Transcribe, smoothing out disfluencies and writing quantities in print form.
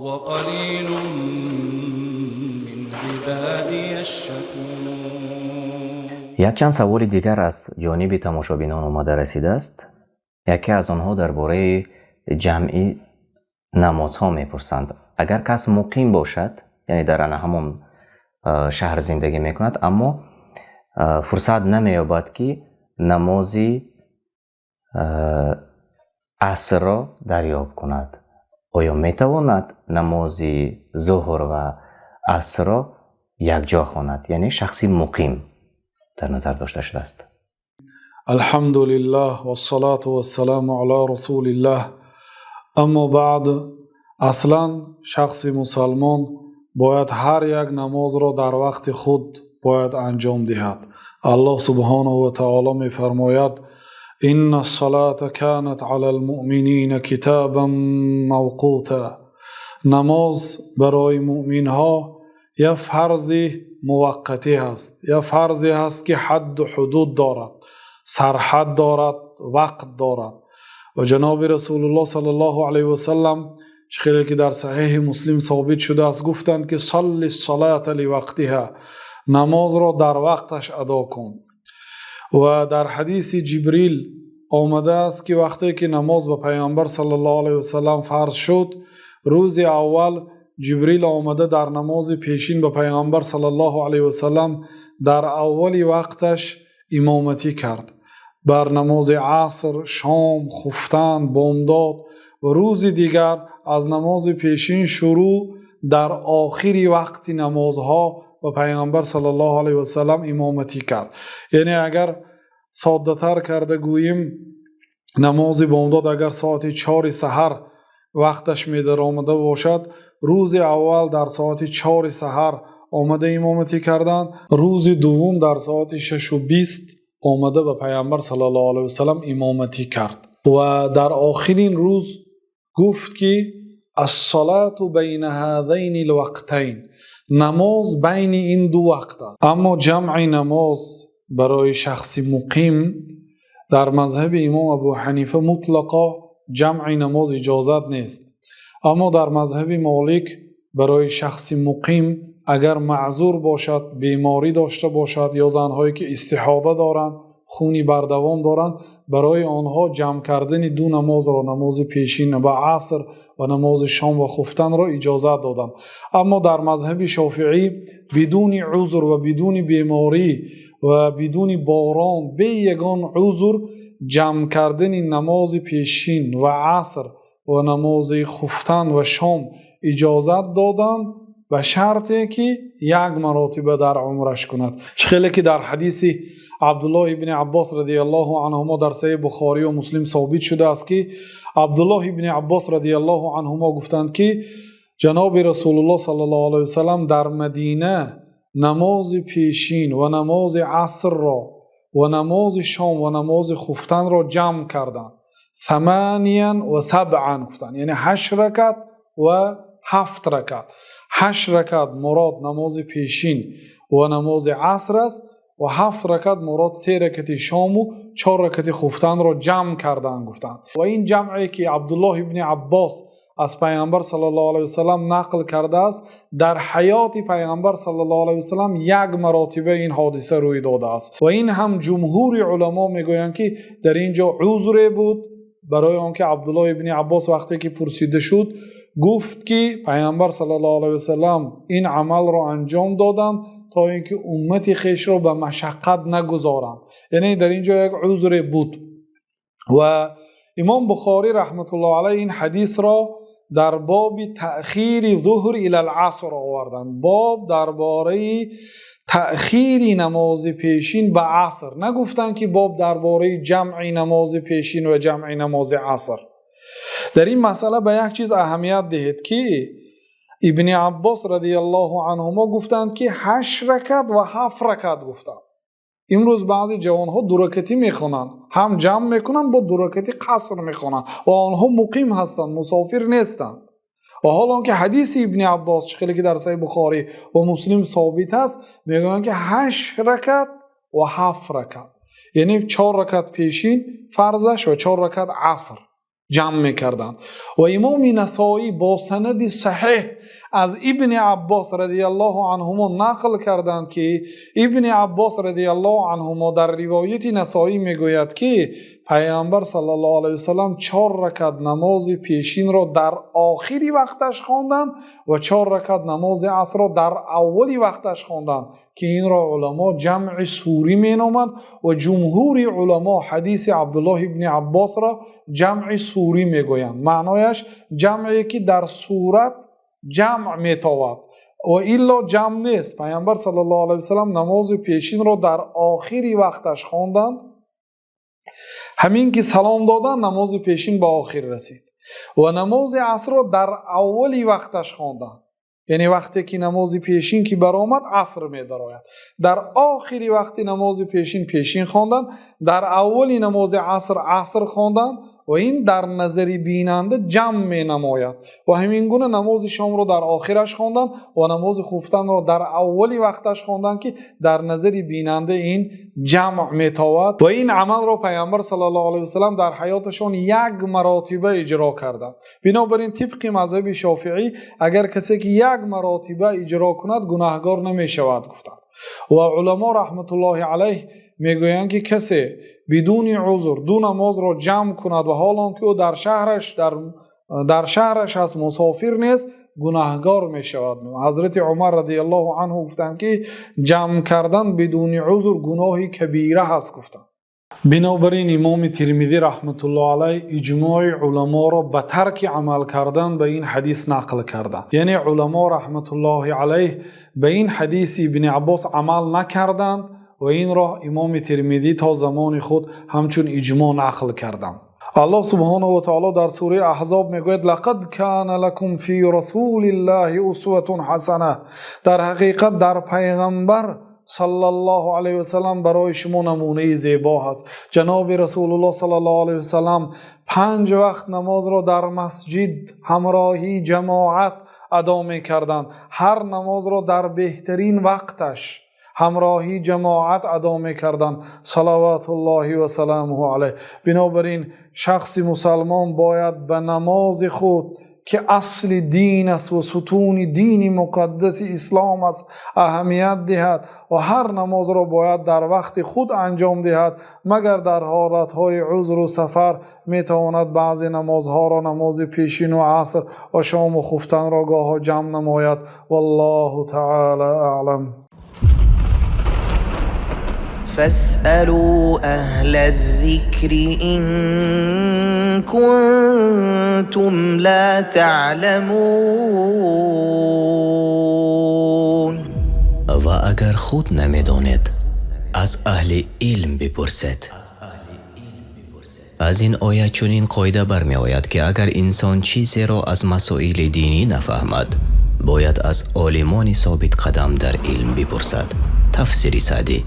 وقليل من عبادي الشكور. Якчанд саволи дигар аз ҷониби тамошобинон омада расидааст. Яке аз онҳо дар бораи ҷамъи намозҳо мепурсанд. Агар кас муқим бошад, яъне дар ана ҳамон шаҳр зиндагӣ мекунад, аммо фурсат намеёбад, ки намози асрро дарёб кунад, оё метавонад намози зуҳр ва асрро якҷо хонад? Яъне шахси муқим дар назар дошта шудааст. الحمد لله والصلاة والسلام على رسول الله، أما بعد. Аслан шахси мусалмон бояд ҳар як намозро дар вақти худ бояд анҷом диҳад. Аллоҳ سبحانه وتعالى мефармояд: إن الصلاة كانت على المؤمنين كتابا موقوتا. Намоз барои муъминҳо як фарзи муваққатӣ ҳаст, як фарзе ҳаст, ки ҳадду ҳудуд дорад, сарҳад дорад, вақт дорад. Ва ҷаноби Расулуллоҳ صلى الله عليه وسلم, хеле ки дар Саҳеҳи Муслим собит шудааст, гуфтанд, ки صل الصلاة لوقتها, намозро дар вақташ адо кун. Ва дар ҳадиси Ҷибрил омадааст, ки вақте ки намоз ба Пайғамбар صلى الله عليه وسلم фарз шуд, рӯзи аввал Ҷибрил омада, дар намози пешин ба Пайғамбар صلى الله عليه وسلم дар аввали вақташ имоматӣ кард бар намози аср, шом, хуфтан, бомдод. Ва рӯзи дигар аз намози пешин шурӯъ, дар охири вақти намозҳо ба Пайғамбар صلى الله عليه وسلم имоматӣ кард. Яъне агар соддатар карда гӯем, намози бомдод агар соати 4-и саҳар вақташ медаромада бошад, рӯзи аввал дар соати 4-и саҳар омада имоматӣ карданд, рӯзи дуввум дар соати 6:20 омада ба Пайғамбар صلى الله عليه وسلم имоматӣ кард. Ва дар охирин рӯз гуфт, ки الصلاة بين هذين الوقتين, намоз байни ин ду вақт аст. Аммо ҷамъи намоз барои шахси муқим, дар мазҳаби имом Абу Ҳанифа мутлақо ҷамъи намоз иҷозат нест. Аммо дар мазҳаби Молик барои шахси муқим, агар маъзур бошад, беморӣ дошта бошад ё занҳое ки истиҳода доранд, хуни бардавом доранд, барои онҳо ҷамъ кардани ду намозро, намози пешин ва аср ва намози шом ва хуфтанро иҷозат доданд. Аммо дар мазҳаби Шофиӣ бидуни узр ва бидуни беморӣ ва бидуни борон, бе ягон узр ҷамъ кардани намози пешин ва аср ва намози хуфтан ва шом иҷозат доданд, ба шарте ки як маротиба дар умраш кунад. Хеле ки дар ҳадиси Абдуллоҳ ибни Аббос رضي الله عنهما дар Саҳеҳи Бухорию Муслим собит шудааст, ки Абдуллоҳ ибни Аббос رضي الله عنهما гуфтанд, ки ҷаноби Расулуллоҳ صلى الله عليه وسلم дар Мадина намози пешин ва намози асрро ва намози шом ва намози хуфтанро ҷамъ карданд. ثمانيا وسبعا гуфтанд, яъне ҳашт ракат ва ҳафт ракат. Ҳашт ракат мурод намози пешин ва намози аср аст ва ҳафт ракат мурод се ракати шому чор ракати хуфтанро ҷамъ карданд, гуфтанд. Ва ин ҷамъе ки Абдуллоҳ ибни Аббос аз Пайғамбар صلى الله عليه وسلم нақл кардааст, дар ҳаёти Пайғамбар صلى الله عليه وسلم як маротиба ин ҳодиса рӯй додааст. Ва ин ҳам ҷумҳури уламо мегӯянд, ки дар ин ҷо узре буд, барои он ки Абдуллоҳ ибни Аббос вақте ки пурсида шуд, гуфт, ки Пайғамбар صلى الله عليه وسلم ин амалро анҷом доданд, то ин ки уммати хешро ба машаққат нагузоранд. Яъне дар ин ҷо як узре буд. Ва имом Бухорӣ رحمة الله عليه ин ҳадисро дар боби تأخير الظهر إلى العصر оварданд. Боб дар бораи таъхири намози пешин ба аср. Нагуфтанд, ки боб дар бораи ҷамъи намози пешин ва ҷамъи намози аср. Дар ин масъала ба як чиз аҳамият диҳед, ки Ибни Аббос رضي الله عنهما гуфтанд, ки ҳашт ракат ва ҳафт ракат гуфтанд. Имрӯз баъзе ҷавонҳо дуракатӣ мехонанд, ҳам ҷамъ мекунанд, бо дуракатӣ қаср мехонанд ва онҳо муқим ҳастанд, мусофир нестанд. Ва ҳол он ки ҳадиси Ибни Аббос, хеле ки дар Саҳеҳи Бухорӣ ва Муслим собит аст, мегӯянд, ки ҳашт ракат ва ҳафт ракат, яъне чор ракат пешин фарзаш ва чор ракат аср. Ҷамъ мекарданд. Ва Имоми Насоӣ бо санади саҳеҳ аз Ибни Аббос разияллоҳу анҳумо нақл карданд, ки Ибни Аббос разияллоҳу анҳумо дар ривояти Насоӣ мегӯяд, ки Паёмбар саллаллоҳу алайҳи васаллам чор ракъат намози пешинро дар охири вақташ хонданд ва чор ракъат намози асрро дар аввали вақташ хонданд, ки инро уламо ҷамъи сурӣ меноманд ва ҷумҳури уламо ҳадиси Абдуллоҳ ибни Аббосро ҷамъи сурӣ мегӯянд. Маънояш ҷамъе ки дар сурат ҷамъ метавад ва илло ҷамъ нест. Паёмбар саллаллоҳу алайҳи васаллам намози пешинро дар охири вақташ хонданд. Ҳамин ки салом доданд, намози пешин ба охир расид ва намози асрро дар аввали вақташ хонданд. Яъне вақте ки намози пешин ки баромад, аср медарояд. Дар охири вақти намози пешин пешин хонданд, дар аввали намози аср аср хонданд ва ин дар назари бинанда ҷамъ менамояд. Ва ҳамин гуна намози шомро дар охираш хонданд ва намози хуфтанро дар аввали вақташ хонданд, ки дар назари бинанда ин ҷамъ метавад. Ва ин амалро Паёмбар саллаллоҳу алайҳи васаллам дар ҳаёташон як маротиба иҷро карданд. Бинобар ин тибқи мазҳаби Шофеӣ агар касе ки як маротиба иҷро кунад, гунаҳкор намешавад, гуфтанд. Ва уламо раҳматуллоҳи алайҳ мегӯянд, ки касе бидуни узр ду намозро ҷамъ кунад ва ҳол он ки ӯ дар шаҳраш ҳаст, мусофир нест, гунаҳкор мешавад. Ҳазрати Умар разияллоҳу анҳу гуфтанд, ки ҷамъ кардан бидуни узр гуноҳи кабира ҳаст, гуфтанд. Бинобар ин Имоми Термизӣ раҳматуллоҳи алайҳ иҷмои уламоро ба тарки амал кардан ба ин ҳадис нақл карданд. Яъне уламо раҳматуллоҳи алайҳ ба ин ҳадиси Ибни Аббос амал накарданд ва инро Имоми Термизӣ то замони худ ҳамчун иҷмо нақл карданд. Аллоҳ субҳонаҳу ва таъоло дар сураи Аҳзоб мегӯяд: лақад кана лакум фи расулиллаҳи усватун ҳасана. Дар ҳақиқат дар Пайғамбар саллаллоҳу алайҳи васаллам барои шумо намунаи зебо ҳаст. Ҷаноби Расулуллоҳ саллаллоҳу алайҳи васаллам панҷ вақт намозро дар масҷид ҳамроҳи ҷамоат адо мекарданд. Ҳар намозро дар беҳтарин вақташ ҳамроҳи ҷамоат адо мекарданд. Салаватуллоҳи ва саламуҳу алайҳ. Бинобар ин шахси мусалмон бояд ба намози худ, ки асли дин аст ва сутуни дини муқаддаси ислом аст, аҳамият диҳад ва ҳар намозро бояд дар вақти худ анҷом диҳад, магар дар ҳолатҳои узру сафар метавонад баъзе намозҳоро, намози пешин ва аср ва шому хуфтанро гоҳо ҷамъ намояд. Валлоҳу таъоло аълам. فاسألوا أهل الذكر إن كنتم لا تعلمون. Ва агар худ намедонед, аз аҳли илм бипурсед. Аз ин оят чунин қоида бармеояд, ки агар инсон чизеро аз масоили динӣ нафаҳмад, бояд аз олимони собитқадам дар илм бипурсад. Тафсири Саъдӣ.